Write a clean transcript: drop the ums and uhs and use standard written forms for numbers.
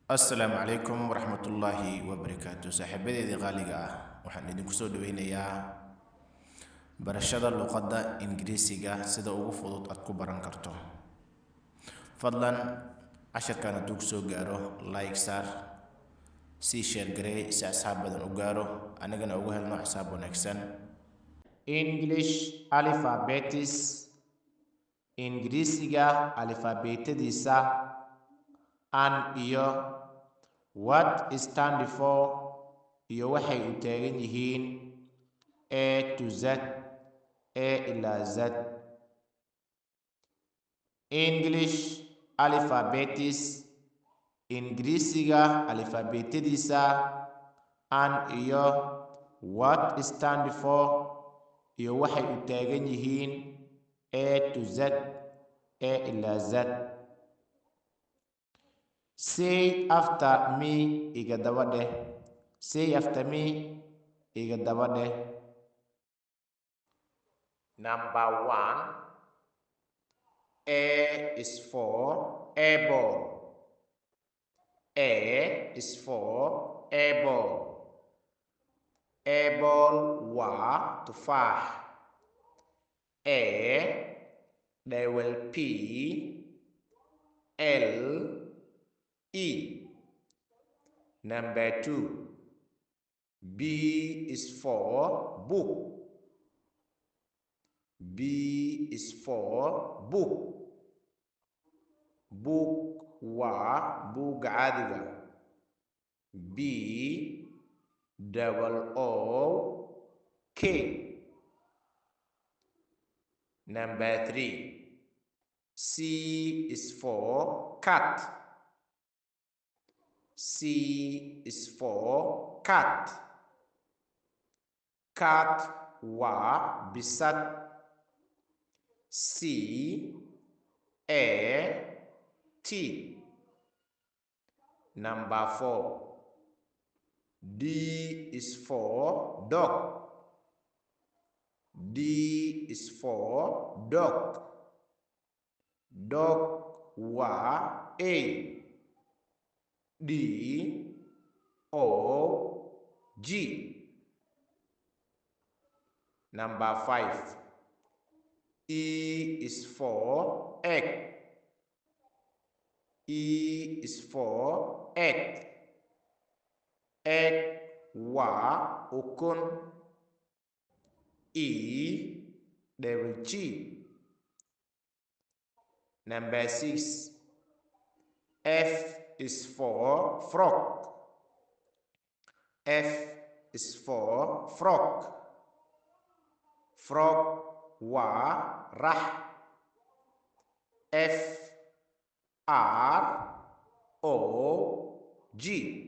Assalaamu calaykum waraxmatullaahi wabarakaatu. Saaxiibadeedii qaaliga ah, waxaan idinku soo dhaweynayaa barashada luqadda Ingiriisiga sida ugu fudud aad ku baran karto. Fadlan casharkan hadduu kusoo gaaro, like saar, sii share gareey si asxaab badan u gaaro, anagana ugu helno xisaab wanaagsan. English alphabets, Ingiriisiga alifaabeetadiisa, and iyo what stand for, iyo waxay u taagan yihiin, A to Z, A ilaa Z. English alphabets, Ingiriisiga alifaabeetadiisa, and iyo what stand for, iyo waxay u taagan yihiin, A to Z, A ilaa Z. Say after me, iga daba dheh. Say after me, iga daba dheh. Number one, A is for apple. A is for apple. Apple waa tufaax. A double P L E. Number two, B is for book. B is for book. Book waa buugga caadiga. B double O K. Number three, C is for cat. C is for cat. Cat waa bisad. C A T. Number four, D is for dog. D is for dog. Dog waa eey. D O G. Number five, E is for egg. E is for egg. Egg waa ukun. E double G. Number six, F is for frog. F is for frog. Frog waa rax. F R O G.